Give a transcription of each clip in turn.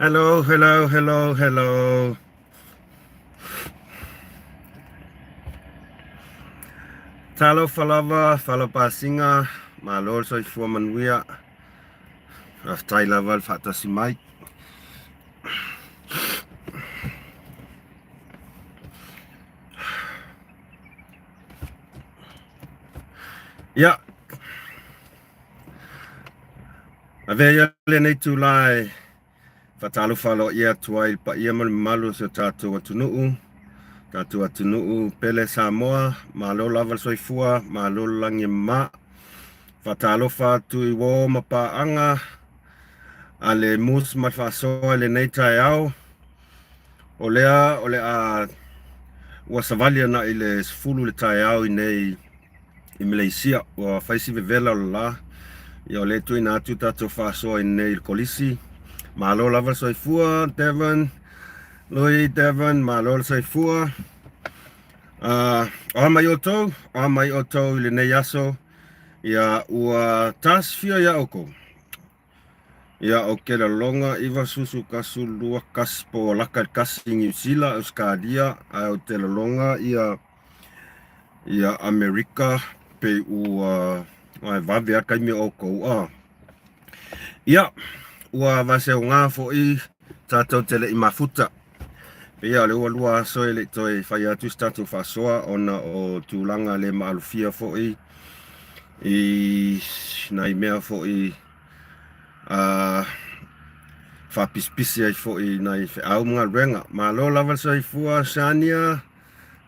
Hello, hello, hello, hello. Talofa lava, falopasiga, malo le soifua manuia. Faafetai lava le faatasi mai. Ia, avea ia lenei itulā e faatalofa aloaia atu ai i le paia ma le mamalu o si o tatou atunuu, tatou atunuu pele Samoa, malo lava le soifua, malo le lagi e mama. Faatalofa atu i uo ma paaga a le MUS ma le faasoa i lenei taeao. O lea o le a ua savali ana i le 10 i le taeao i nei i Maleisia. Ua fai si vevela o le la. Ia o lea e tuuina atu tatou faasoa i nei i le kolisi. Malo lava le soifua, Devon. Lui, Devon, malo le soifua. O a mai outou, o a mai outou i lenei aso. Ia ua tasifia iā oukou. Ia o ke laloga 9 susu 1 2 1 po o laka i le 1 i Niu Sila, Ausekalia, ae o te laloga ia ia Amerika pei ua ae vave a taimi o oukou a. Ia ua vaseoga foi tatou te le i mafuta. Pei o lea ua 2 aso e le i toe fai atu se tatou faasoa ona o tulaga le maalofia foi i nai mea foi a faapisipisi ai foi i nai feau ma galuega. Malo lava le soifua Shania,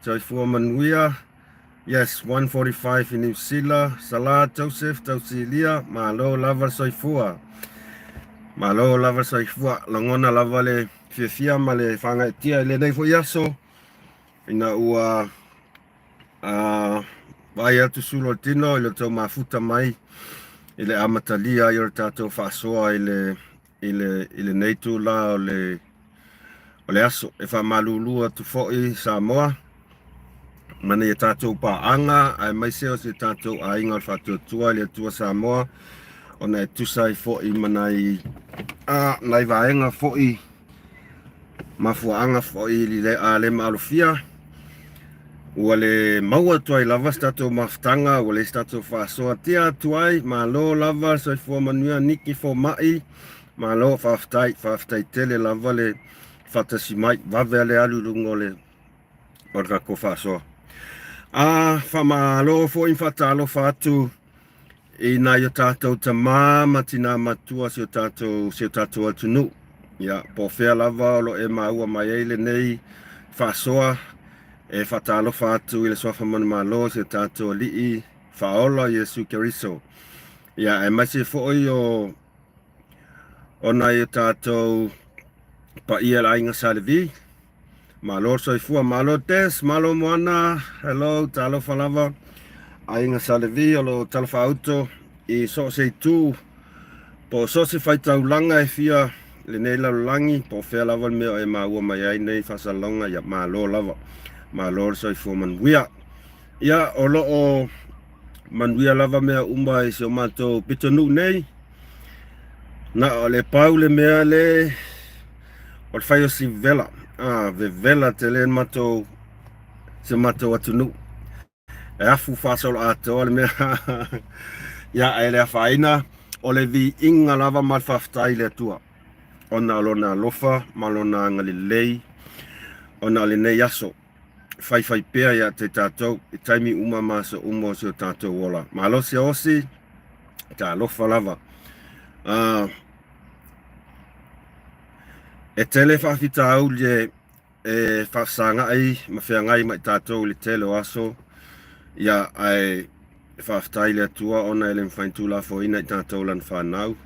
soifua manuia. Yes, 1:45 i Niu Sila, Salah Joseph Tausilia, malo lava le soifua. Malo lava le soifua, lagona lava le fiafia ma le faagaeetia i lenei foi aso ina ua vaai atu sulu o le tino i le tou mafuta mai i le amatalia ai o le tatou faasoa i le i le i lenei itulā o le o le aso. E faamalulu atu foi Samoa ma nei tatou paaga aemaise o si tatou aiga o le Faatuatua i le Atua Samoa ona e tusa ai foi ma nai nai vaega foi mafuaaga foi i le a le maalofia ua le maua atu ai lava se tatou mafutaga, ua leai se tatou faasoa tia atu ai. Malo lava soifua manuia Niki Fomai, malo faafetai, faafetai tele lava le faatasi mai, vave a le alu i luga o le o le tatou faasoa. A faamalo foi ma faatalofa atu i nai o tatou tamā ma tinā matua si o tatou, si o tatou atunuu. Ia, po o fea lava o lo o e maua mai ai lenei faasoa, e faatalofa atu i le Suafa Manumalo, si o tatou Alii Faaola Iesu Keriso. Ia, aemaise foi o o nai o tatou paia i le aiga Sa Levi. Malo le soifua, malo Des, malo Moana, hello, talofa lava. Aiga Sa Levi o lo o talafaauto i so o se itu po o so o se faitaulaga e fia i lenei lalolagi, po o fea lava le mea o e maua mai ai nei faasalalauga, ia malo lava. Malo le soifua manuia. Ia, o lo o manuia lava mea uma i si o matou pitonuu nei. Na o le pau le mea le o le fai o si vevela. A, vevela tele le matou, si o matou atunuu. E afu faasoloatoa le mea. Ia, ae le afaina, o le viiga lava ma le faafetai i le Atua, ona o Lona alofa ma Lona agalelei, ona o lenei aso. Faifai pea ia te tatou i taimi uma ma aso uma o si o tatou ola. Malosi a osi, talofa lava. E tele faafitauli e e faafesagai ma feagai ma i tatou i le tele o aso, ia ae faafetai i le Atua ona e le mafai ona tuulafoaiina i tatou lana fanau.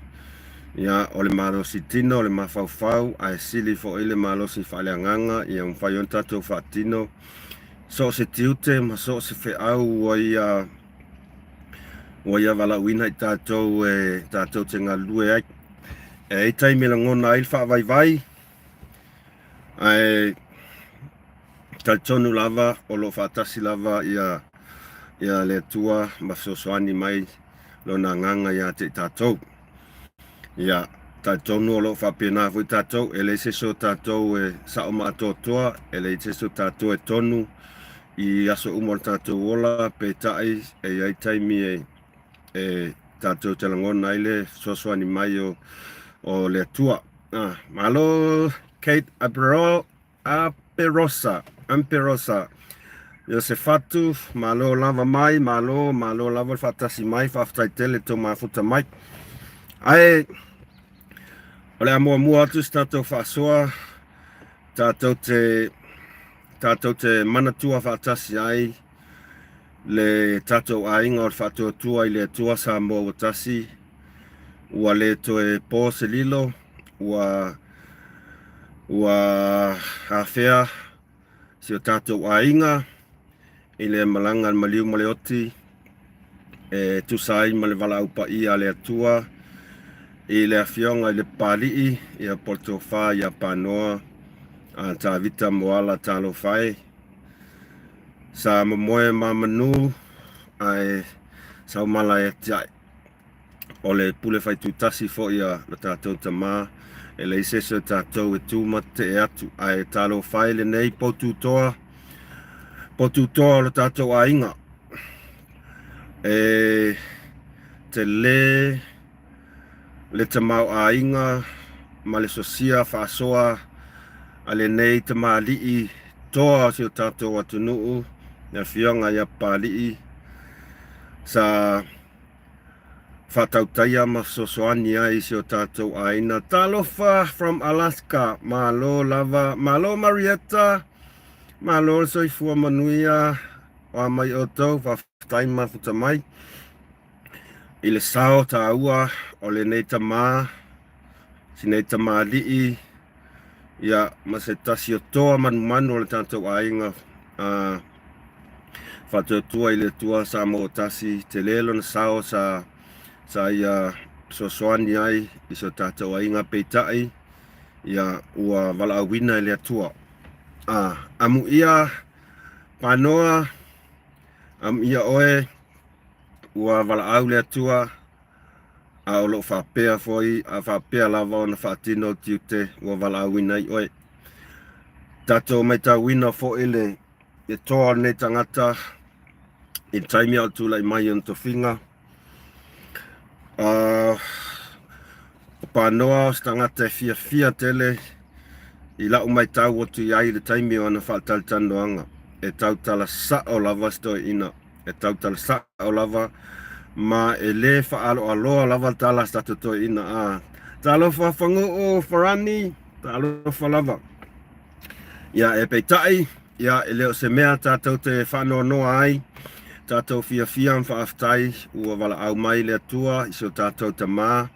Ia, o le malosi tino, o le mafaufau, ae sili foi le malosi faaleagaga, ia mafai ona tatou faatino so o se tiute ma so o se feau ua ia ua ia valaauina i tatou e tatou te galulue ai. E i ai taimi e lagona ai le faavaivai, ae talitonu lava o lo o faatasi lava ia ia le Atua ma fesoasoani mai lona agaga ia te i tatou. Ia. Talitonu o lo o faapena foi tatou, e leai se isi o tatou e sao ma atoatoa, e leai se isi o tatou e tonu i aso uma o le tatou ola, peitai e i ai taimi e, e tatou te lagona ai le fesoasoani mai o, o le Atua. Ah, malo Kate Aperol, Aperosa, Amperosa. Iosefatu, malo lava mai, malo, malo lava le faatasi mai, faafetai tele tō mafuta mai. Ae, o le a muamua atu se tatou faasoa, tatou te, tatou te manatua faatasi ai le tatou aiga o le faatuatua i le Atua Samoa ua tasi, ua le toe po se lilo, ua ua afea si o tatou aiga i le malaga a le maliu ma le oti e tusa ai ma le valaau paia a le Atua i le afioga i le Papalii ia po o le Tofa ia Panoa a Tavita Moala Talofa e. Sa momoe ma manu ae saumala e atiae. O le pule faitutasi foi a lo tatou tama, e leai se isi o tatou e tu ma tetee atu, ae talofa e lenei poututoa, poututoa o lo tatou aiga. E tele le tamaoaiga ma le sosia faasoa a lenei tamalii toa o si o tatou atunuu, le afioga ia Papalii, sa faatautaia ma fesoasoani ai i si o tatou aiga. Talofa from Alaska, malo lava, malo Marietta, malo le soifua manuia, o a mai outou, faafetai mafuta mai i le sao taua o lenei tamā, si nei tamalii, ia ma se tasi o toa manumanu o le tatou aiga a faatuatua i le Atua Samoa tasi, tele lona sao sa sa ia fesoasoani ai i so tatou aiga peitai ia ua valaauina e le Atua. A amuia Panoa, amuia oe ua valaau le Atua a o lo o faapea foi a faapea lava ona faatino tiute ua valaauina ai oe. Tatou maitauina foi le le toa o lenei tagata i le taimi a o tulai mai ona tofiga. O Panoa o se tagata e fiafia tele i lau maitau atu i ai i le taimi o ana faatalatalanoaga. E tautala sao lava se toeaina. E tautala sao lava ma e lē faaaloaloa lava tala a se tatou toeaina. A talofa Faguu Farani, talofa lava. Ia e peitai, ia e le o se mea tatou te faanoanoa ai, tatou fiafia ma faafetai ua valaau mai le Atua i si o tatou Tamā,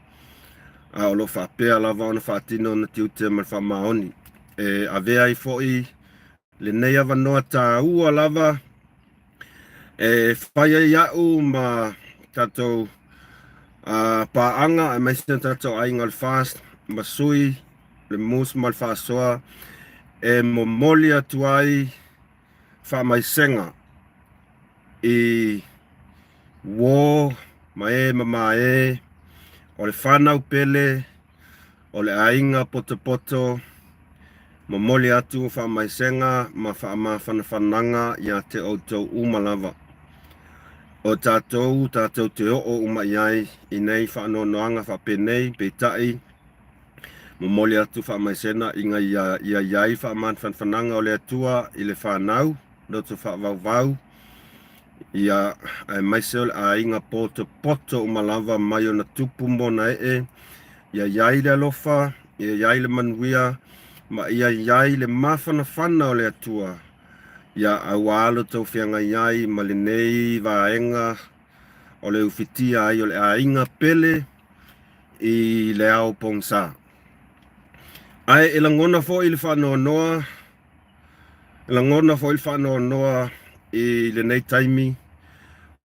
a o lo o faapea lava ona faatino ona tiute ma le faamaoni. E avea ai foi lenei avanoa taua lava e fai ai au ma tatou paaga aemaise o tatou aiga o le FAST ma sui le MUS ma le Faasoa e momoli atu ai faamaisega i uō ma e mamae o le whanau pele o le aiga potopoto, momoli atu faamaisega ma faamafanafanaga iā te outou uma lava. O tatou, tatou te oo uma i ai i nei faanoanoaga faapenei, peitai, momoli atu faamaisega ina ia ia i ai faamafanafanaga o le Atua i le fanau, loto faavauvau, ia, aemaise o le aiga potopoto uma lava mai ona tupu ma ona ee, ia i ai le alofa, ia i ai le manuia, ma ia i ai le mafanafana o le Atua, ia auā lo tou feagai ai ma lenei vaega o le ufitia ai o le aiga pele i le ao pogisa. Ae e lagona foi le faanoanoa, e lagona foi le faanoanoa i lenei taimi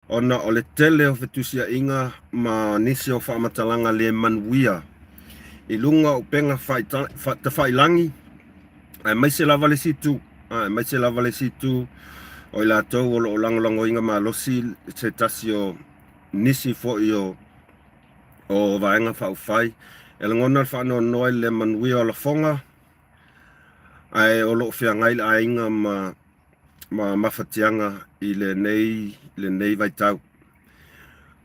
ona o le tele o fetusiaiga ma nisi o faamatalaga le manuia i luga o upega tafailangi, aemaise lava le isi itu, aemaise lava le isi itu o i latou o lo o lagolagoina malosi se tasi o nisi foi o o Vaega Faaupufai. E lagona le faanoanoa i le le manuia o lafoga, ae o lo o feagai le aiga ma ma mafatiaga i lenei lenei vaitau.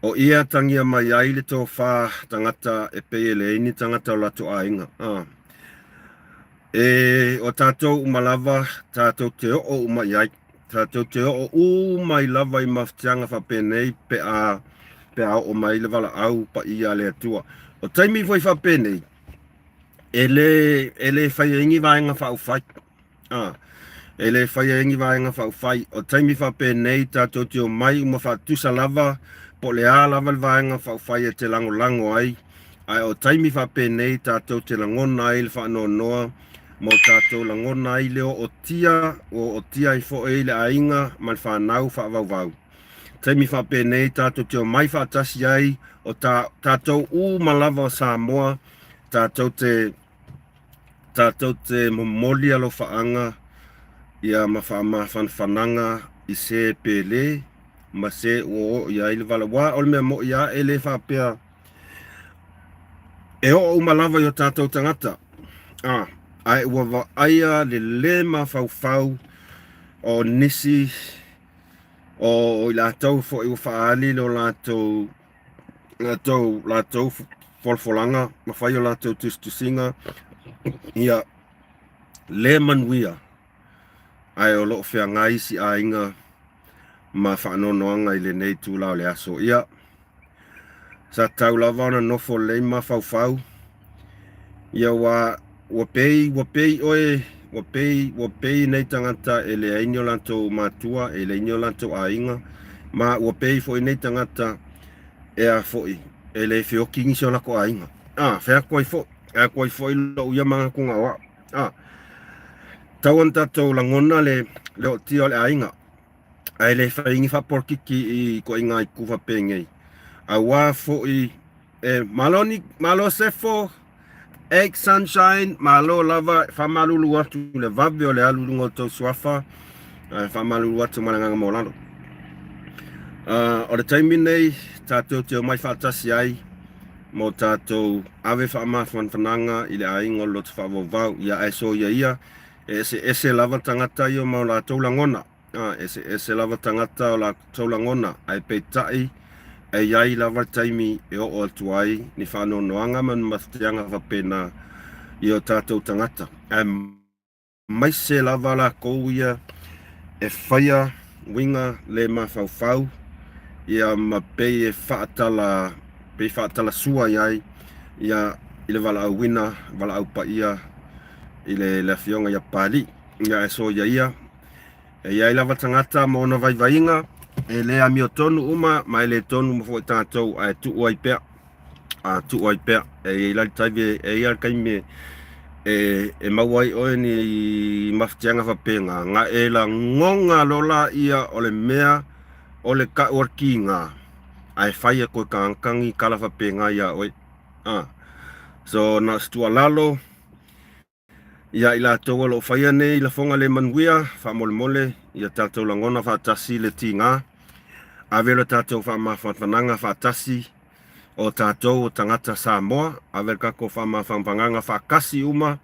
O ia tagia mai ai le tofa tagata e pei e leai ni tagata o latou aiga. Ah. E o tatou uma lava, tatou te oo uma i ai. Tatou te oo uma i lava i mafatiaga faapenei pe a pe a oo mai le valaau paia a le Atua. O taimi foi faapenei, e le e le fai ai ni vaega faaupufai. A, e le faia ai ni vaega faaupufai. O taimi faapenei tatou te omai uma faatusa lava po o le a lava le vaega faaupufai e te lagolago ai, ae o taimi faapenei tatou te lagona ai le faanoanoa ma o tatou lagona ai le ootia, ua ootia ai foi le aiga ma le fanau faavauvau. Taimi faapenei tatou te omai faatasi ai o ta, tatou uma lava o Samoa tatou te Tatou te momoli alofaaga ia ma faamafanafanaga i se pele ma se ua oo i ai le vala. Aua o le mea moʻi lava e le faapea e oo uma lava i o tatou tagata, a, ae ua vaaia le le mafaufau o nisi o i latou foi ua faaali lo latou latou, latou folafolaga ma fai o latou tusitusiga ia le manuia ae o lo o feagai isi aiga ma faanoanoaga i lenei itula o le aso. Ia, sa tatau lava ona nofo lelei ma mafaufau, ia ua, ua pei, ua pei oe, ua pei, ua pei nei tagata e leai ni o latou matua, e leai ni o latou aiga, ma ua pei foi nei tagata e a foi, e le feoki nisi o latou aiga. A, fai atu ai foi, fai atu ai foi lou ia manatuga o au. A, tau ona tatou lagona le, le ootia o le aiga, ae le fai ni faapolokiki i ituaiga itu faapenei. Aua foi e malo ni, malo Sefo, Egg Sunshine, malo lava, e faamalulu atu i le vave o le alu i luga o tou suafa, ae faamalulu atu ma le agaga maualalo. Uh, o le taimi nei, tatou te omai faatasi ai mo tatou ave faamafanafanaga i le aiga o le loto faavauvau. Ia ae soia ia, e eseese lava tagata ia ma o latou lagona. A, eseese lava tagata o latou lagona, ae peitai, e i ai lava le taimi e oo atu ai ni faanoanoaga ma ni mafatiaga faapena i o tatou tagata, aemaise lava lakou ia e faia uiga le mafaufau ia ma pei e faatala, pei faatalasua i ai ia i le valaauina, valaau paia i le, le Afioga ia Papalii. Ia ae soia ia. E i ai lava tagata ma ona vaivaiga, e le amiotonu uma ma e le tonu uma foi tatou, ae tuu ai pea, a tuu ai pea. E i ai la le taimi, e i ai le taimi e, e maua ai oe ni mafatiaga faapena, na e lagona loa laia o le mea o le kau o le kiga, ae fai e koe tagata ni tala faapena ia oe. A, so na o se tuualalo, Ia i latou o lo o faia nei lafoga le manuia, faamolemole ia tatou lagona faatasi le tiga, ave lo tatou faamafanafanaga faatasi o tatou o tagata Samoa, ave le tatou faamafanafanaga faatasi uma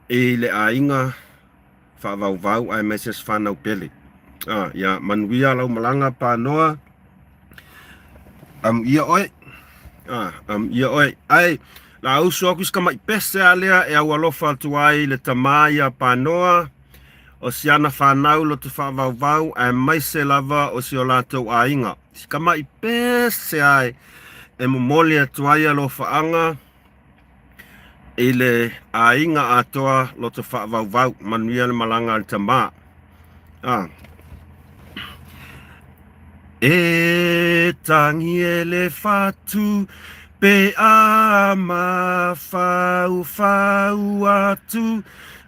i le aiga faavauvau aemaise se fanau pele. Ah, ia manuia lau malaga Panoa. Amuia oe. Ah, amuia oe. Ai, la uso atu si tamai pese a lea e au alofa atu ai le tamā ia Panoa, o si ana fanau loto faavauvau aemaise lava o si o latou aiga. Si tamai pese ai e momoli atu ai alofaaga i le aiga atoa loto faavauvau. Manuia le malaga a le tamā. Ah. E tangi e le whatu pe a mawhauwhau atu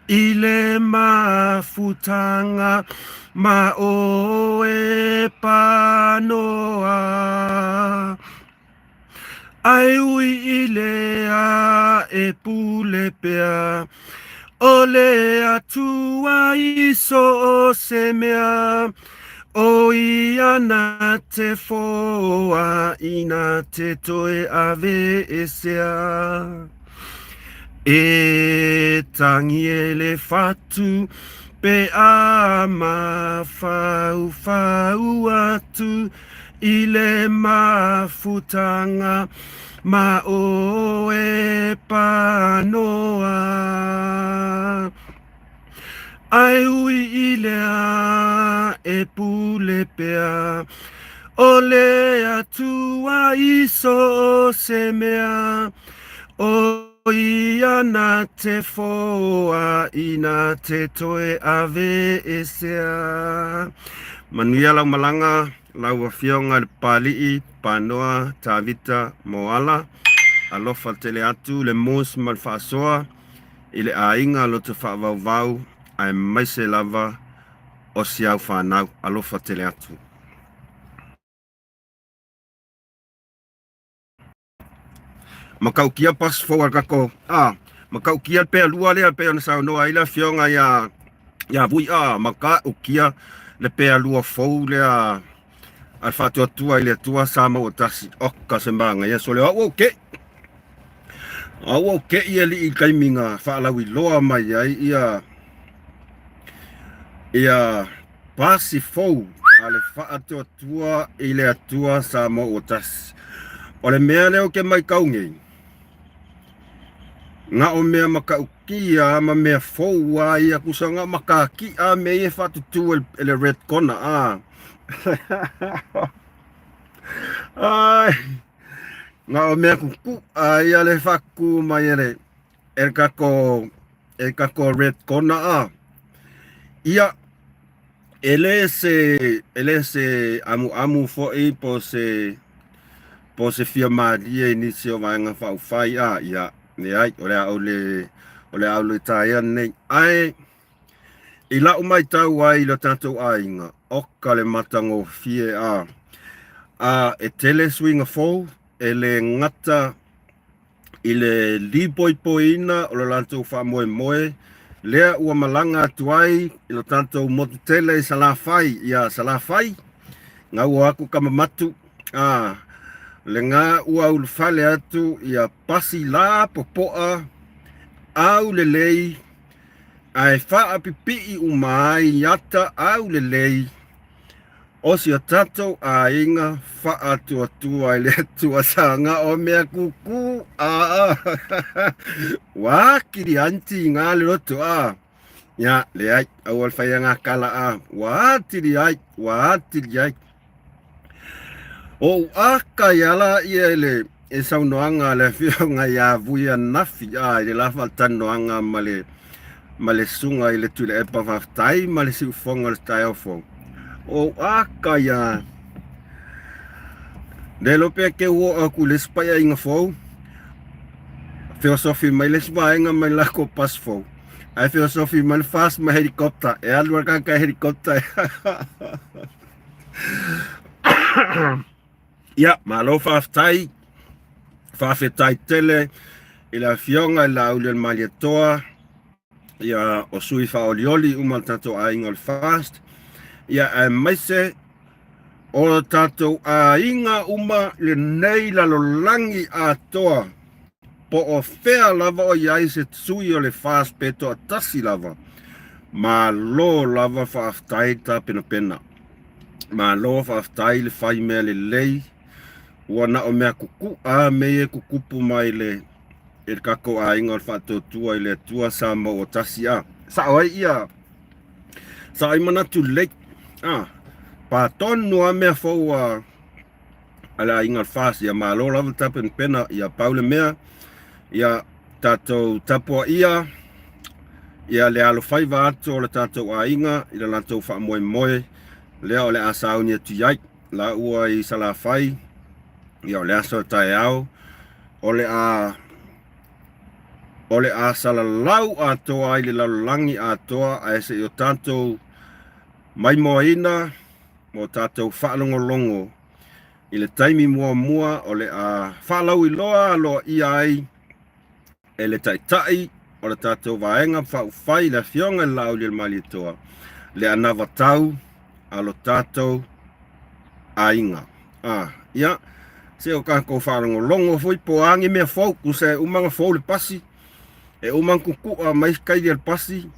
i le mafutanga ma o e panoa. Ae ui i le a e pule pea, o le Atua i so o se mea. O ia na te foa ina te toe aveesea. E tangi e le whatu pe a mawhauwhau atu i le mafutanga ma o e panoa. Ae ui i lea e pule pea, o le Atua i so o se mea, o ia na te foa ina te toe aveesea. Manuia lau malaga, lau Afioga i le Papalii, Panoa, Tavita, Moala. Alofa tele atu le mos ma le faasoa. I le aiga loto faavauvau aemaise lava o si au fanau. Alofa tele atu. Matautia pas fou a le tatou a matautia le pealua lea pei ona saunoa ai le afioga ia ia Vui a matautia le pealua fou lea a le Faatuatua i le Atua sa maua tasi oka se manaia sole o au ou keʻi au ou keʻi alii i taimi na faalauiloa mai ai ia ia pasi fou a le Faatuatua i le Atua sa maua tasi. O le mea lea ou te maitau nei, na o mea matautia ma mea fou a ia tusa na o matakiʻa mea ia e faatutū e le red corner a. Ai, na o mea kukuʻa ia le faatutū mai e le e le tatou e le tatou red corner a. Ia, e le se e le se amuamu foi po se po se fia malie i nisi o vaega faaupufai a, ia, leai, o le a ou le o le a ou le taea lenei. Ae i lau matau ai i lo tatou aiga, oka le matagofie a a e tele suiga fou, e le gata i le lipoipoiina o lo latou faamoemoe lea ua malaga atu ai i lo tatou motu tele i Salafai, ia Salafai, gaua aku Kamamatu, a lena ua ulufale atu ia pasi la popoa aulelei ae faapipii uma ai ata aulelei O si o tatou aiga faatuatua i le Atua sa gao mea kukū a ua atili ai ni tiga le loto a ia leai aua le fai aga kala a ua atili ai ua atili ai o aka ia la ia i le e saunoaga a le afioga ia Vui ananafi a i le la faatalanoaga ma le ma le susuga i le Tuilaepa faafetai ma le siufofoga o le taeao fou. O aka ia le iloa pe ke ua oo atu i le isi paeaiga fou feosofi mai le isi vaega mai le latou bus fou ae feosofi mai le FAST ma helicopter e alu lava le tagata i helicopter. Ia, malo faafetai, faafetai tele i le Afioga i le Laaulialemalietoa, ia o sui faaolioli uma o le tatou aiga o le FAST, ia aemaise o le tatou aiga uma i lenei lalolagi atoa, po o fea lava o i ai se sui o le FAST pe toatasi lava, malo lava faafetai tapenapena. Malo faafetai le fai mea lelei ua na o mea kukuʻa mea ia e tutupu mai le i le tatou aiga o le Faatuatua i le Atua sa maua tasi a sao ai ia sao ai manatu lelei a pa tonu a mea fou a a le aiga o le FAST ia malo lava tapenapena ia pau le mea ia tatou tapuaia ia le alofaiva atu o le tatou aiga i le latou faamoemoe lea o le a sauni atu i ai la ua i Salafai ia o le aso o taeao o le a o le a salalau atoa ai le lalolagi atoa ae se i o tatou maimoaina mo tatou faalogologo i le taimi muamua o le a faalauiloa aloaia ai e le Taitai o le tatou Vaega Faaupufai, le Afioga i le Laaulialemalietoa, le anavatau a lo tatou aiga. A, ia, se o tatou faalogologo foi po o a ni mea fou, tusa e uma ona fou le pasi, e uma ona tutu'a mai kaili a le pasi,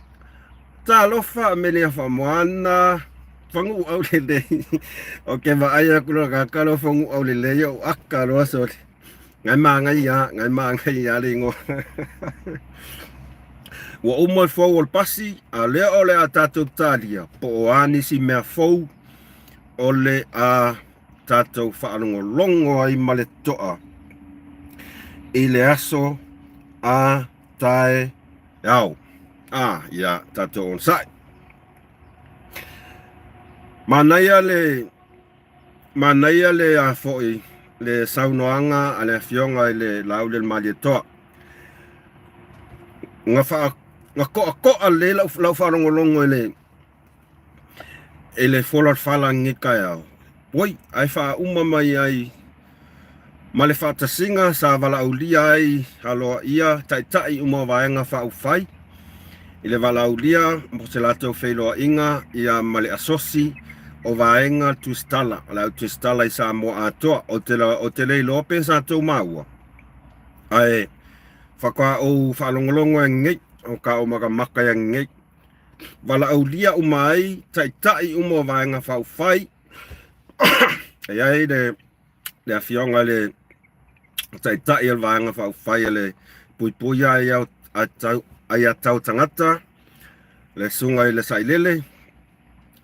Talofa Amelia Faamoana, Fagu'u Aulelei. Ou te vaai atu loa tagata lea o Fagu'u Aulelei ou aka loa sole. Ngai manaia, ngai manaia le igoa. Ua uma le fou o le pasi, a lea o le a tatou talia, po o a nisi mea fou o le a tatou faalogologo ai ma le toa i le aso a taeao. A, ia tatou onosai. Manaia le manaia le a foi le saunoaga a le afioga i le Laaulialemalietoa. Na faa na toatoa lelei lau, lau faalogologo i le i le fola o le fala i lenei taeao. Oi, ae faauma mai ai ma le faatasiga sa valaaulia ai aloaia taitai uma o Vaega Faaupufai i le valaaulia mo se latou feiloaiga ia ma le Asosi o Vaega Tusitala, o le au tusitala i Samoa atoa. Ou te, ou te le iloa pe sa tou maua, ae faatoa ou faalogologo ai nei, o ka ou makamaka ai nei. Valaaulia uma ai taitai uma o Vaega Faaupufai e i ai le, le afioga i le taitai o le Vaega Faaupufai a le Puipuia Aiatatau Tagata, le Susuga i le Sailele,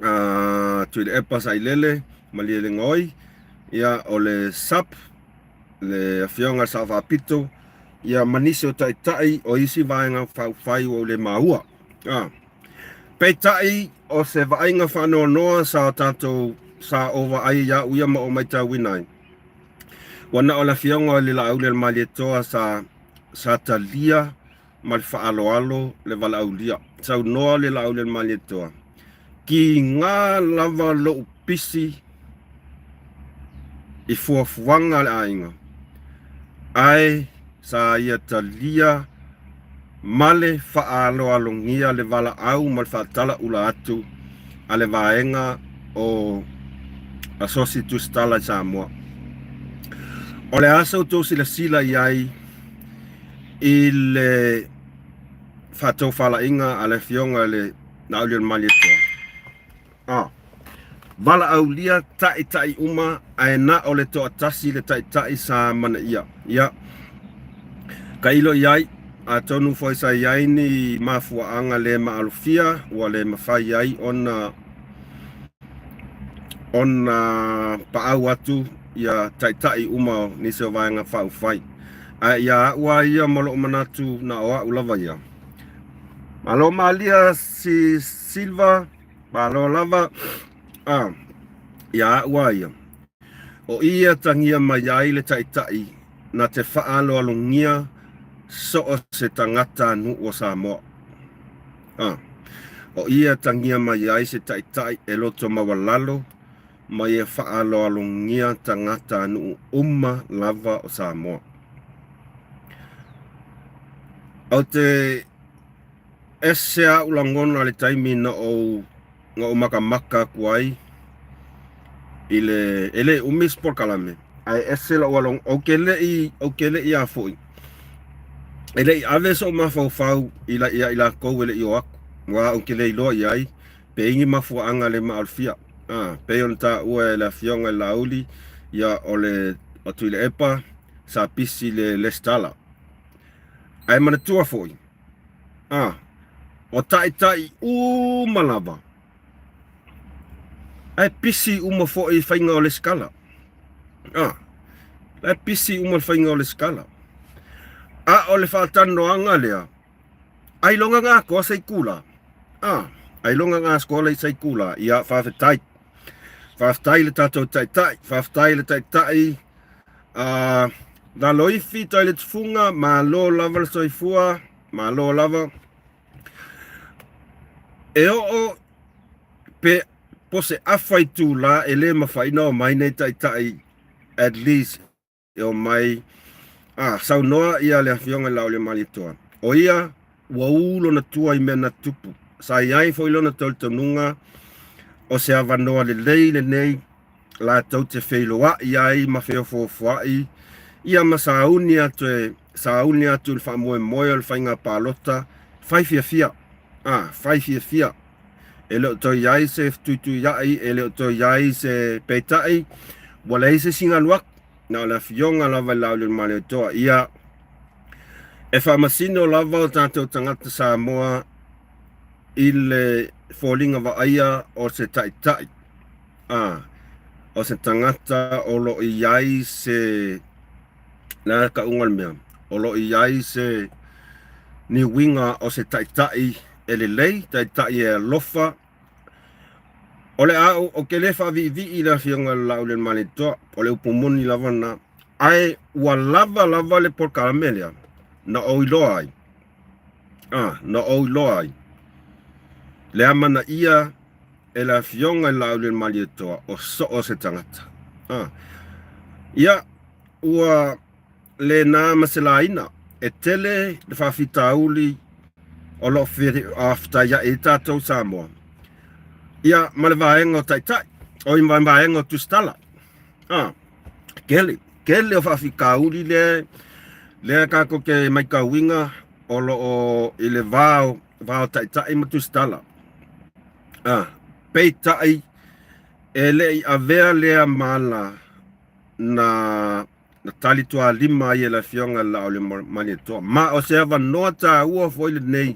uh, Tuilaepa Sailele Malielegaoi, ia o le SUP, le afioga i le Sao Faapito, ia ma nisi o taitai o isi Vaega Faaupufai ua ou le maua. Ah. Peitai, o se vaaiga faanoanoa sa tatou sa ou vaai ia au ia ma ou matauina ai, ua na o le afioga i le Laaulialemalietoa sa sa talia ma le faaaloalo le valaaulia. Saunoa le Laaulialemalietoa, Kiga lava lou pisi i fuafuaga a le aiga, ae sa ia talia ma le faaaloalogia le valaau ma le faatalaula atu a le vaega o Asosi Tusitala i Samoa. O le a sa outou silasila i ai i le faatofalaiga a le Afioga i le Laaulialemalietoa? A. Valaaulia taʻitaʻi uma ae na o le toatasi le taʻitaʻi sa manaia. Ia, tailo i ai, atonu foi sa i ai ni mafuaaga le maalofia ua le mafai ai ona ona paau atu ia taʻitaʻi uma o nisi o Vaega Faaupufai. Ae ia aʻu a ia ma loʻu manatu na o aʻu lava ia. Malo malia si Silva. Malo lava, a, ia aʻu a ia. O i e atagia mai ai le Taitai na te faaaloalogia so o se tagata nuu o Samoa. A, o i e atagia mai ai se Taitai e loto maualalo ma ia faaaloalogia tagata nuu uma lava o Samoa. Ou te Ese aʻu lagona i le taimi na ou na ou makamaka aku ai i le e le umi se polokalame ae ese lou alo ou te leʻi ou te leʻi a foi e leʻi ave soʻu mafaufau i la ia i lakou e leʻi o aku ua ou te le iloa i ai pe i ni mafuaaga le maalofia a pei ona taua e le afioga i le Laauli ia o le o Tuilaepa sa pisi le lesitala ae manatua foi A, o taitai uma lava. Ae pisi uma foi i faiga o lesitala. A, la e pisi uma le faiga o lesitala. A o le faatalanoaga lea, ailoga na atoa se itula. A, ailoga na atoa se itula. Ia, faafetai. Faafetai i le tatou taitai, faafetai i le taitai a Laloifi Toiletufuga, malo lava le soifua, malo lava. E oo pe po se afa itula e le mafai ona omai nei taitai at least e omai a saunoa ia le afioga i le Laaulialemalietoa. O ia ua ū lona tua i mea na tutupu. Sa i ai foi lona talitonuga O se avanoa lelei lenei latou te feiloaʻi ai ma feofoofoaʻi ia ma sauni atu e sauni atu i le faamoemoe o le faiga palota fai fiafia a fai fiafia e le o toe i ai se fetuituiaʻi e le o toe i ai se peitai ua leai se isi galu atu na o le afioga lava i le Laaulialemalietoa ia e faamasino lava o tatou tagata Samoa i le foliga vaaia o se taitai a o se tagata o lo o i ai se le a kauga o le mea o lo o i ai se niuiga o se taitai e lelei taitai e alofa o le a ou te le faaviivii i le afioga i le Laaulialemalietoa o le upu moni lava lena ae ua lava lava le polokalame lea na ou iloa ai a na ou iloa ai le amanaia e le Afioga i le Laaulialemalietoa o soo se tagata. A. Ia, ua le na ma se laina e tele le faafitauli o lo o fetaiai ai tatou Samoa. Ia, ma le vaega o taitai, o i ma vaega o tusitala. A, tele, tele o faafitauli lea, lea tatou te matauina o lo o i le va o va o taitai ma tusitala. A, peitai e le i avea lea mala na na talitualima ai e le Afioga i le Laaulialemalietoa. Ma o se avanoa taua foi lenei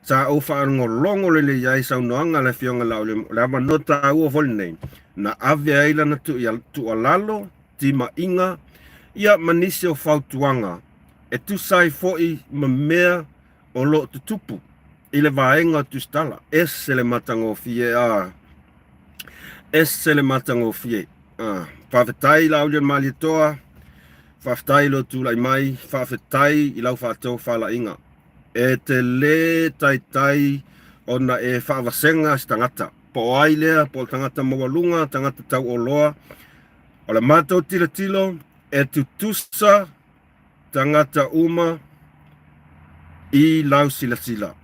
sa ou faalogologo lelei ai saunoaga a le Afioga i le Laaulialemalietoa. O le avanoa taua foi lenei na ave ai lana tuualalo, timaiga, ia ma nisi o fautuaga e tusa ai foi ma mea o lo o tutupu i le vaega o Tusitala. Ese le matagofie a. Ese le matagofie. A. Faafetai Laaulialemalietoa, faafetai i lou tulai mai, faafetai i lau faatofalaiga. E te lē taitai ona e faavasega se tagata, po o ai lea, po o le tagata maualuga, tagata tauoloa. O le matou tilotilo, e tutusa tagata uma i lau silasila.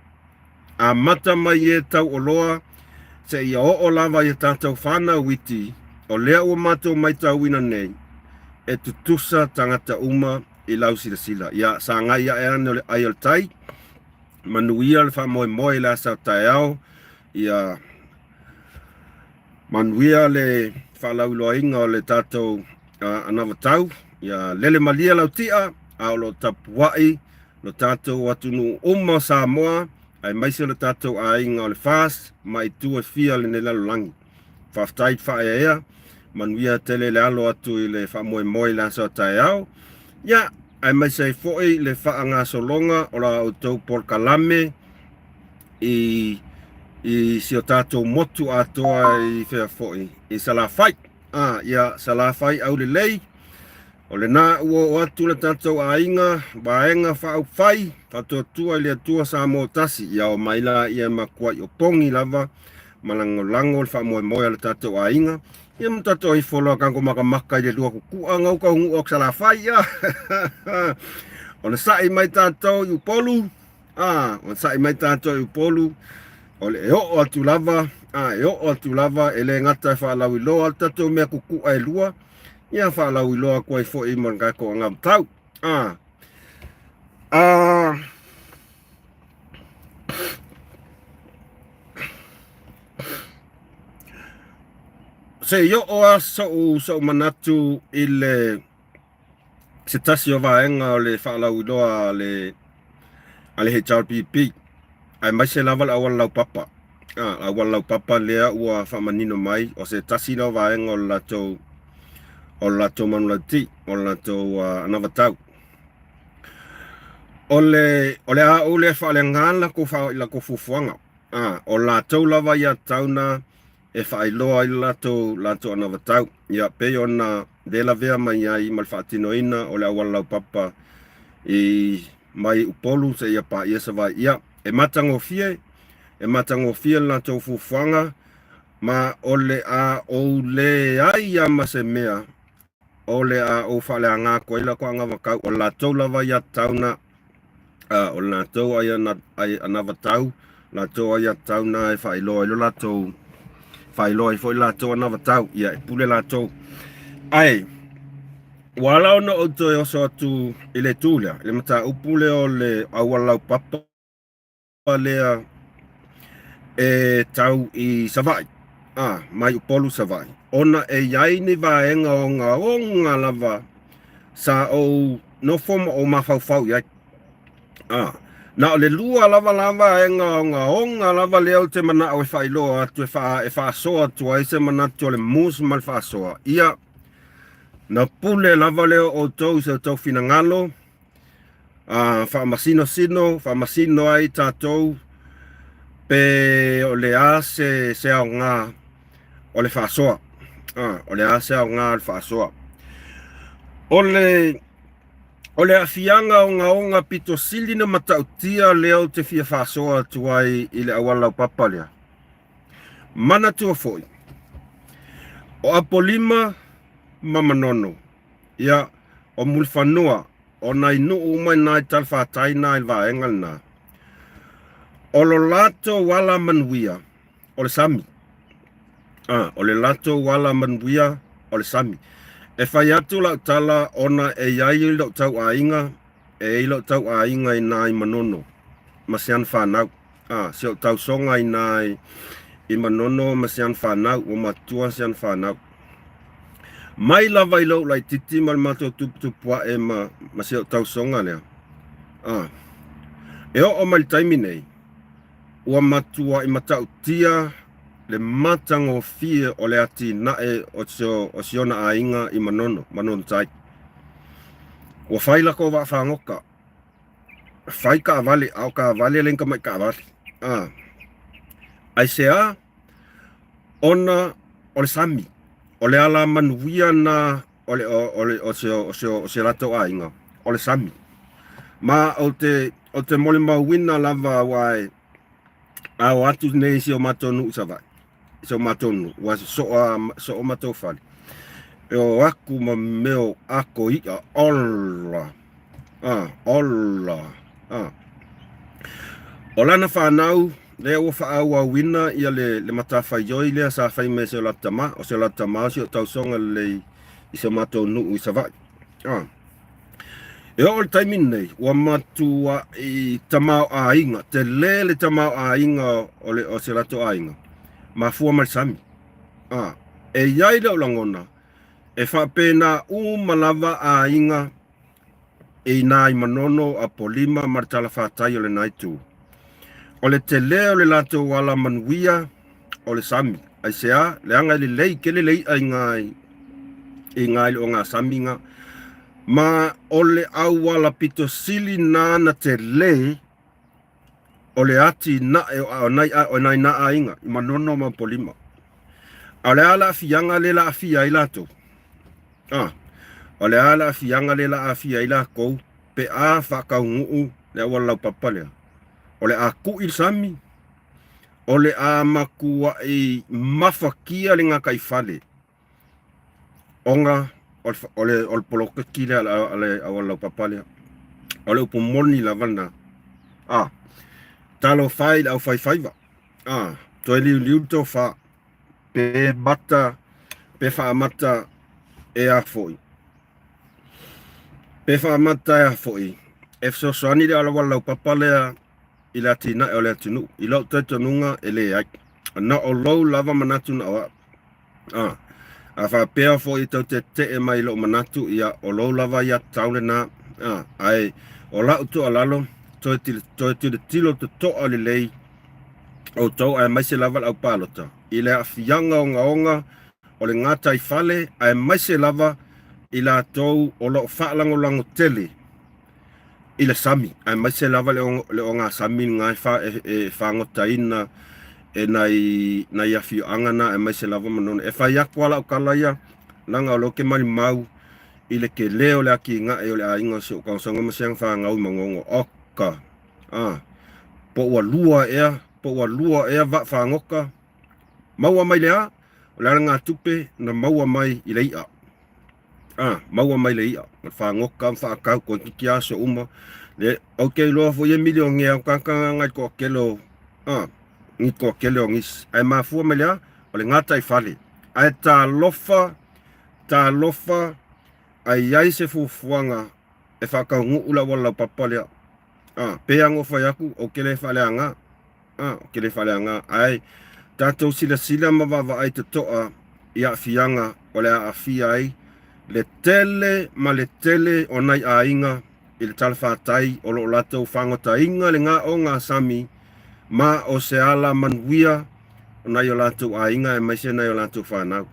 Amata mai e tauoloa seia oo lava i a tatou whanau iti, o lea ua matou maitauina nei, e tutusa tagata uma i lau silasila. Ia sagai ae ane o le ai o le tai, manuia le faamoemoe i le asa o taeao, ia manuia le faalauiloaina o le tatou anavatau, ia lele malie lau tia, a o lo o tapuai lo tatou atunuu uma o Samoa, aemaise o le tatou aiga o le FAST ma itu e fia o lenei lalolagi. Faafetai i faaeaea, manuia tele le alo atu i le faamoemoe i le aso a taeao, ia, aemaise ai foi le faagasologa o la outou polokalame i i si o tatou motu atoa i fea foi i Salafai. A, ia Salafai aulelei, o lena ua oo atu le tatou aiga, Vaega Faaupufai, Faatuatua i le Atua Samoa Tasi, ia oo mai laia e matuai opogi lava ma lagolago le faamoemoe a le tatou aiga. Ia ma tatou ifo loa kanko makamaka i le lua kukua ngau kaunuu o Salafai, ia. Ona sa'i mai tatou i Upolu, a, ona sa'i mai tatou i Upolu, o le e oo atu lava, a, e oo atu lava, e le gata e faalauiloa le tatou mea kukua e lua, ia faalauiloa atu ai foi ma le tatou anavatau. A, a, se i oo lava so'u so'u manatu i le se tasi o vaega o le faalauiloa a le a le HRPP aemaise lava le auala laupapa. A, auala laupapa lea ua faamanino mai o se tasi lea o vaega o le latou o le latou manulauti, o le latou anavatau. O le o le a ou lea faaleaga latou fa latou fuafuaga. A, o latou lava ia tatau na e faailoa ai le latou latou anavatau. Ia pei ona le lavea mai ai ma le faatinoina o le auala laupapa i mai Upolu seia paia Savaii. Ia, e matagofie, e matagofie le latou fuafuaga ma o le a ou leai lava ma se mea o le a ou faaleaga atu ai latou anavatau. O le latou lava ia tatau na a, o le latou ai anavatau, latou ai tatau na e faailoa ai lo latou Faailoa ai foi latou anavatau, ia e pule latou. Ae ua ala ona ou toe oso atu i le itu lea, i le mataupu lea o le auala laupapa lea e tau i Savaii, a, mai Upolu Savaii, ona e i ai ni vaega ogaoga lava sa ou nofo ma ou mafaufau i ai. A, na o le lua lava la vaega ogaoga lava lea ou te manao e faailoa atu e, faa, e faasoa atu ai se manatu o le mus ma le faasoa. Ia, na pule lava lea o outou i se outou finagalo, a, faamasinosino, faamasino ai tatou pe o le a se, se aoga o le faasoa. A, o le a se aoga o le faasoa. O le O le aafiaga ogaoga pito sili na matautia lea ou te fia faasoa atu ai i le auala laupapa lea. Manatua foi, o Apolima ma Manono, ia, o Mulifanua, o nai nuu uma i na i talafatai na i le vaega lena. O lo latou ala manuia, o le sami. A, o le latou ala manuia o le sami. E fai atu lau tala ona e i ai lou tauaiga, e i ai lou tauaiga i nā i Manono ma si ana fanau. A, si ou tausoga i nā i, i Manono ma si ana fanau, ua matua si ana fanau. Mai lava i lou laititi ma le matou tuputupuae ma, ma si ou tausoga lea. A, e oo mai le taimi nei, Ua matuai matautia le matagofie o le atinae o si ona aiga i Manono, Manono Tai. Ua fai lakou vaa fagota, fai taavale, a o taavale e le ni tamai taavale. A, aisea? Ona o le sami, o le alamanuia na o le, o le, o se, o se, o se latou aiga, o le sami. Ma ou te, ou te molimauina lava aua e a o atu nei i si o matou nuu i Savaii, i si o matou nuu, ua soa, soa matou fale. E o aku ma mea o ako i'a, ola, a, ola, a. O lana fanau, lea ua faaauauina ia le, le matafaioi lea sa fai mai e si o latou tama, o si o latou tama o si o tausoga lelei i si o matou nuu i Savaii. A. E oo i le taimi lenei, ua matuai tamaoaiga, tele le tamaoaiga o, le, o si o latou aiga, mafua mai le sami. A. E i ai lou lagona, e faapena uma lava aiga i nā i Manono, Apolima ma le talafatai o lena itu. O le tele o le latou ala manuia o le sami. Aisea? Leaga e lelei tele le i'a i ngā i ngā i le ogasami ngā. Ma o le auala pito sili nāna tele o le atinae o nai o nai nā aiga i Manono ma Apolima. A o le a le aafiaga lea la aafia ai latou? A, o le a le aafiaga lea la aafia ai lakou pe a faataunuu le auala laupapa lea? O le a ku'i le sami, o le a matua'i mafatia le gataifale ona o le, o le, o le poloketi lea a le auala laupapa lea. O le upu moni lava lena. A, talofa e i le aufaifaiva. A, toe liuliu le tofa. Pe mata, pe faamata e a foi. Pe faamata e a foi, e fesoasoani le auala laupapa lea i le atinae o le atunuu. I lou talitonuga e leai. Na o lou lava manatu na o au. A, a faapea foi e tou te tetee mai i lou manatu, ia, o lou lava aiatatau lena. A, ae o lau tuualalo, toe, toe tilotilo totoa lelei outou aemaise lava le aupalota i le aafiaga ogaoga o le gataifale aemaise lava i latou o lo o faalagolago tele i le sami aemaise lava le ogasami lena e fagotaina e nai nai afioaga na aemaise lava Manono. E fai atu lava lau tala ia leaga o lea ou te malimau i le tele o le atinae o le aiga o si ou tausaga ma si ana fanau i Manono. Oka! A, po ua lua ea, po ua lua ea vaa fagota, maua mai le a? O le alagatupe na maua mai i le i'a. A, maua mai le i'a, ma le fagota ma faatau toeitiiti aso uma. Le, ou te iloa foi e milionea o tagata na i le toatele o, a, ni toatele o nisi. Ae mafua mai le a? o le gataifale. Ae talofa, talofa, a i ai se fuafuaga e faataunuu le auala laupapa lea. A, pei lava ona ou fai atu, ou te le faaleaga, a, ou te le faaleaga, ae tatou silasila ma vaavaai totoa i aafiaga o le a aafia ai le tele ma le tele o nai aiga i le talafatai o lo o latou fagotaina le gaogasami ma o se ala manuia o nai o latou aiga aemaise nai o latou fanau.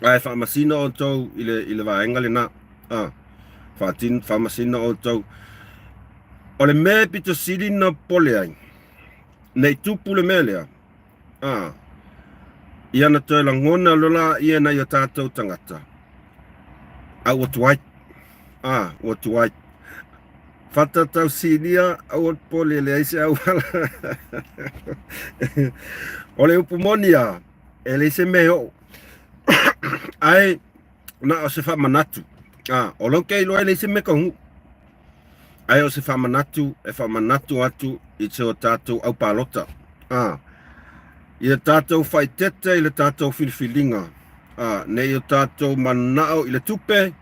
Ae faamasino outou i le, i le vaega lena. A, faatin, faamasino outou. O le mea e pito sili na popole ai, nei tupu le mea lea, a, ia na toe lagona loa laia e nai o tatou tagata, a ua tuai. A, ua tuai. Fata tausilia, aua le popole, e leai se auala. O le upu moni lava, e leai se mea e oo. Ae na o se faamanatu. A, o lou ke iloa e leai se mea taunuu. Ae o se faamanatu e faamanatu atu i se o tatou au palota. A, ia tatou faaeteete i le tatou filifiliga. A, ne i o tatou manao i le tupe,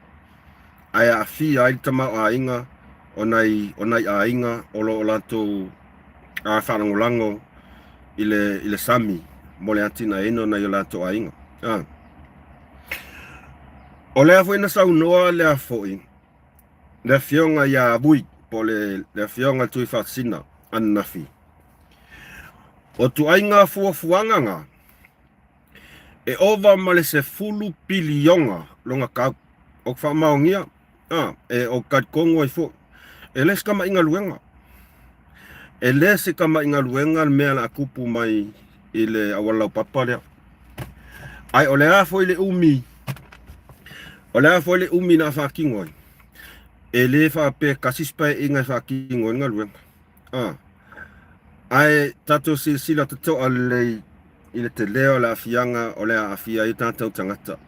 ae aafia ai le tamaoaiga o nai, o nai aiga o lo o latou a faalagolago i le, i le sami mo le atinaeina o nai o latou aiga. A. O lea foi na saunoa lea foi le afioga ia Vui po o le, le afioga Tuifaasisina ananafi. O tuaiga fuafuaga na, e ova ma le 10 piliona lona tau. O te faamaonia, a, e o talitonu ai foi, e le se tama'i galuega. E le se tama'i galuega le mea o le a tupu mai i le auala laupapa lea. Ae o le a foi le umi, o le a foi le umi na faatino ai, e le faapea tasi se paeaiga e faatino ai le galuega. A, ae tatou silasila totoa lelei i le tele o le aafiaga o le a aafia ai o tatou tagata.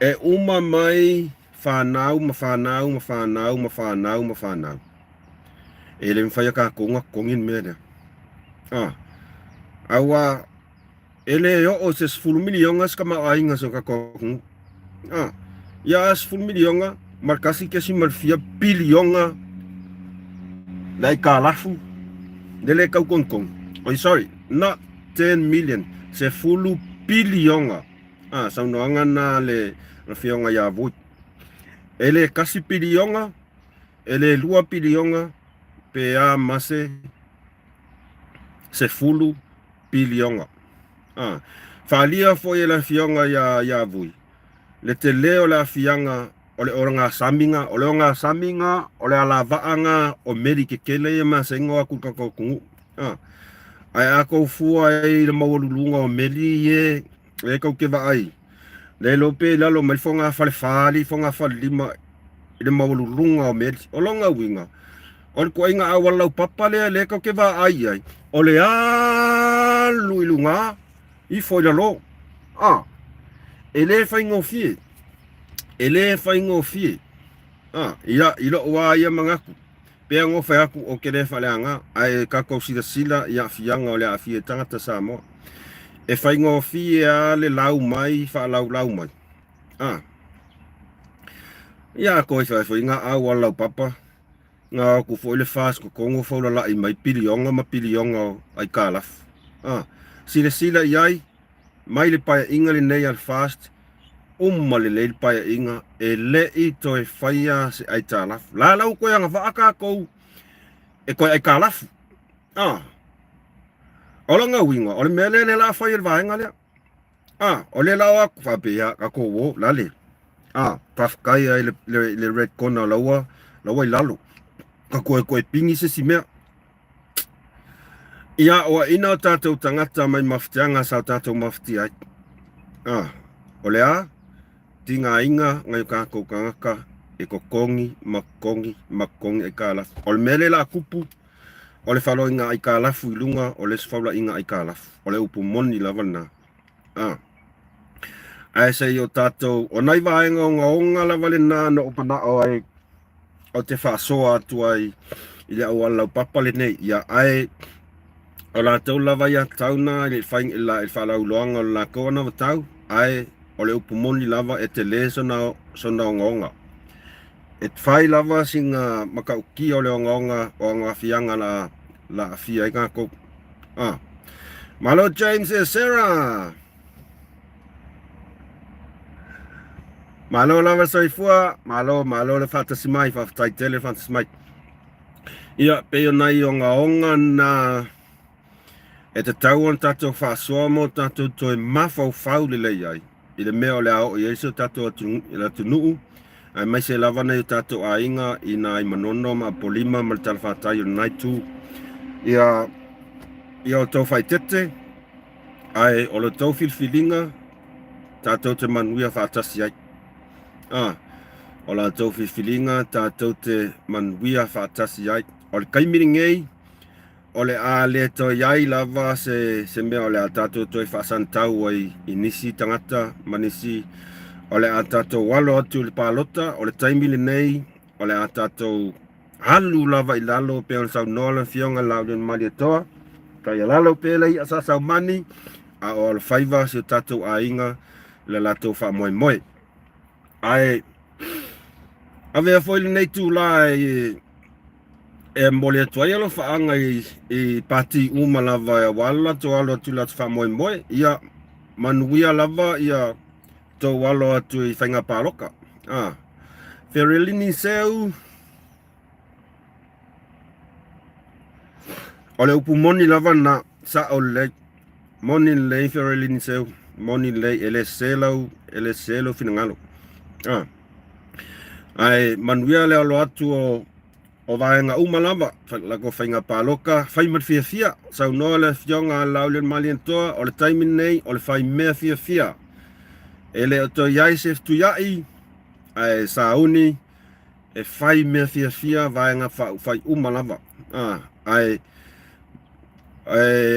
E uma mai fanau ma fanau ma fanau ma fanau ma fanau. E le mafai e tatou ona totogi le mea lea. A, aua E le oo i se 10 miliona se tamaoaiga o si o tatou atunuu. A, ia a 10 miliona ma le 1.4 piliona le aitalafu le le tau togitogi. Oi sorry, not 10 million, 10 piliona. A, saunoaga na a le afioga ia Vui. E le 1 piliona, e le 2 piliona, pe a ma se 10 piliona. A, faaalia foi e le afioga ia, ia Vui, le tele o le aafiaga o le ogasamiga, o le ogasamiga o le alavaaga o meli kekele ia masani o atu i le tatou atunuu. A, ae a tou fua ai i le maualuluga o meli ia e tou te vaai, le iloa pe i lalo mai le fogafale fa alii fogafale lima i le maualuluga o meli. O lona uiga, O le ituaiga auala laupapa lea lea tou te vaai i ai, o le alu i luga, ifo i lalo. A, e le faigofie, e le faigofie. A, ia, i lou lava ia manatu, pei ona ou fai atu, ou te le faaleaga, ae tatou silasila i aafiaga o le aafia i tagata Samoa. E faigofie lava le lau mai, faalaulau mai. A, ia, toe fai foi ngā auala laupapa, Ngā aku foi le FAST kokogo faulala'i mai piliona ma piliona o aitalafu. A, silasila i ai, mai le paeaiga lenei a le FAST, uma lelei le paeaiga, e le i toe faia se aitalafu. La la ua toe agavaa tatou e toe aitalafu. A, o lona uiga, o le mea lea lea la a fai e le vaega lea. A, o lea la o atu faapea, tatou o, lale. A, faafetai ai le, le, le red corner la ua, la ua i lalo. Ka koe koe pigi se isi mea. Ia, o aina o tatou tagata mai mafutiaga sa o tatou mafutia ai. A, o le a? Tigaina nai o tatou tagata e totogi ma totogi ma totogi aitalafu. O le mea lea la a tupu, O le faloaiga aitalafu i luga o le isi faulaiga aitalafu. O le upu moni lava lena. A. Ae se i o tatou, o nai vaega ogaoga lava lena na ou manao ai ou te faasoa atu ai i le auala laupapa lenei. Ia, ae O latou lava ia tatau na i le fai i le faalauiloaga o le lakou anavatau, ae o le upu moni lava e tele sona sona ogaoga. E fai lava sina matautia o le ogaoga o aafiaga la la aafia ai tatou. Ah. Malo James e Sarah. Malo lava soifua, malo malo le faatasi mai, faafetai tele le faatasi mai. Ia, pei o nai ogaoga na e tatau ona tatou faasoa ma o tatou toe mafaufau lelei ai i le mea o le a oo i ai si o tatou atunuu, aemaise lava nai o tatou aiga i nai Manono ma Apolima ma le talafatai o lena itu. Ia, ia outou faaeteete, ae o le tou filifiliga tatou te manuia faatasi ai. A, o la outou filifiliga tatou te manuia faatasi ai. O le taimi lenei, o le a le toe i ai lava se, se mea o le a tatou toe faasanatau ai i nisi tagata ma nisi o le a tatou alo atu i le palota. O le taimi lenei, o le a tatou alu lava i lalo pei ona saunoa le Afioga i le Laaulialemalietoa, taialalo pea le i'a sasaumani, a o alofaiva si o tatou aiga i le latou faamoemoe. Ae avea foi lenei itulā e e momoli atu ai alofaaga i, i pati uma lava aua le latou alo atu i le latou faamoemoe. Ia manuia lava ia tou alo atu i faiga paloka. Ah. Ferilini Seu, o le upu moni lava na, sa'o lelei. Moni lelei Ferilini Seu, moni lelei, e le sese lau, e le sese lou finagalo. Ah. Ae manuia le alo atu o o vaega uma lava, latou faiga paloka, fai ma le fiafia. Saunoa le Afioga a Laaulialemalietoa, o le taimi lenei o le fai mea fiafia. E le o toe i ai se fetuiai, ae sauni e fai mea fiafia vaega faaupufai uma lava. Ae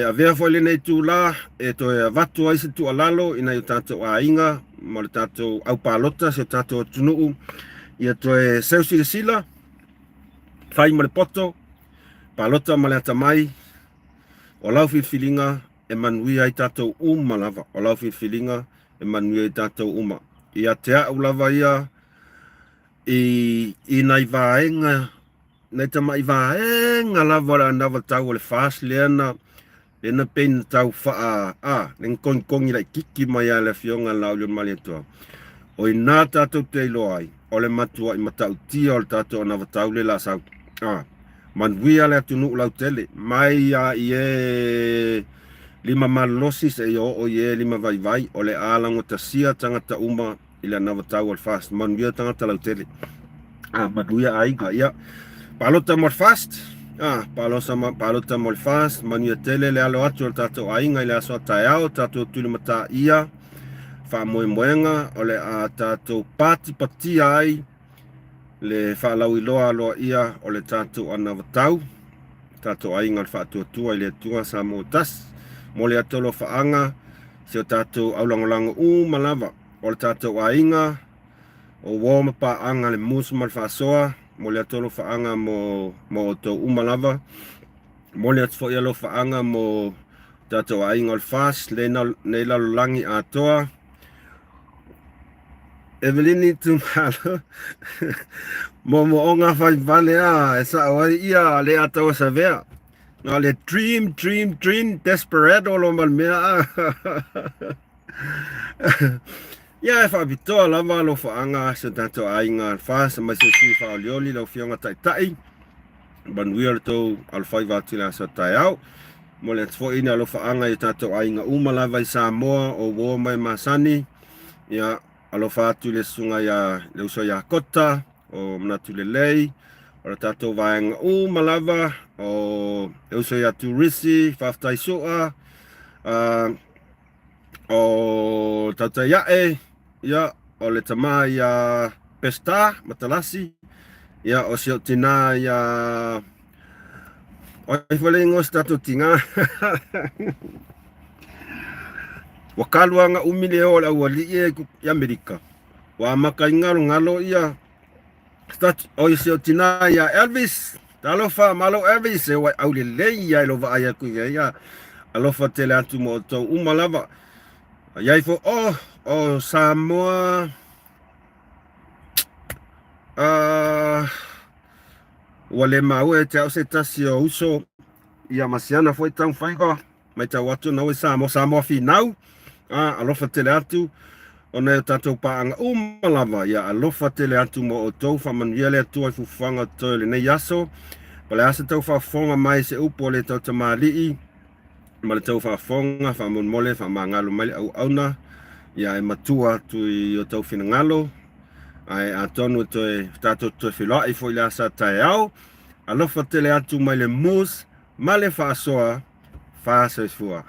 avea foi lenei itulā e toe avatu ai se tuualalo i nai o tatou aiga ma le tatou aupalota, si o tatou atunuu, ia toe seu silasila, fai ma le poto, palota ma le atamai, o lau filifiliga e manuia ai tatou uma lava, o lau filifiliga e manuia ai tatou uma. Ia te au lava ia i, i nai vaega, nai tamai vaega lava o le anavatau o le FAST lea na lea na pei na tau faa, a, le na kogikogi laitiiti mai lava e le Afioga a le Laaulialemalietoa, o i ina tatou te iloa ai, o le matuai matautia o le tatou anavatau lea o le a sau. A, manuia le atunuu lautele, mai lava i e lima malolosi seia oo i e lima vaivai, o le a laugatasia tagata uma i le anavatau o le FAST. Manuia tagata lautele. A, manuia aiga. Ia, palota mo le FAST. A, palosa ma, palota mo le FAST. Manuia tele le alo atu o le tatou aiga i le aso a taeao, tatou tulimatāia faamoemoega o le a tatou patipatia ai le faalauiloa aloaia o le tatou anavatau, tatou aiga o le Faatuatua i le Atua Samoa Tasi. Momoli atu alofaaga si o tatou aulagolago uma lava o le tatou aiga, o uo ma paaga le musu ma le faasoa, momoli atu alofaaga mo, mo outou uma lava. Momoli atu foi alofaaga mo tatou aiga o le FAST, nei lalolagi atoa. Evelini Tumalo, moomooga fai vale a e sa'o ai ia le ataua savea. Na o le dream, dream, dream, desperado lo ma le mea a. Ia e faapitoa lava alofaaga si o tatou aiga FAST aemaise o sui faaolioli lau Afioga Taitai. Manuia le tou alofaiva atu i le aso a taeao. Momoli atu foi ni alofaaga i o tatou aiga uma lava i Samoa o uo ma e masani. Ia, alofa atu i le susuga ia le uso ia Kota o Manatu Lelei, o le tatou vaega uma lava o le uso ia Turisi, faafetai Sua, o Tautaiae, ia, o le tama ia Pesta Matalasi, ia, o si ou tinā ia O ai foi le igoa o si tatou tinā. Ua kaluaga umi le o o le aualii e i Amerika. Ua amata ai galogalo ia oi si ou tinā ia Elvis. Talofa, malo Avis, se ua aulelei ia i lou vaai atu i ai. Alofa tele atu mo outou uma lava. Iai fo oh, oh Samoa. Ua le maua e te au se tasi o uso ia ma siana foi taumafaiga matau atu na ua i Samoa, Samoa finau, a, alofa tele atu, ona e o tatou paaga uma lava, ia alofa tele atu mo outou, faamanuia le Atua i fuafuaga o totoe o lenei aso, po o le a se tau faafofoga mai se upu a le tautamalii, ma le tau faafofoga, faamolemole, faamagalo mai le auauna, ia e matua atu i o tau finagalo, ae atonu e toe, tatou toe feiloai foi i le asa taeao, alofa tele atu mai le Moose ma le faasoa, fa soifua.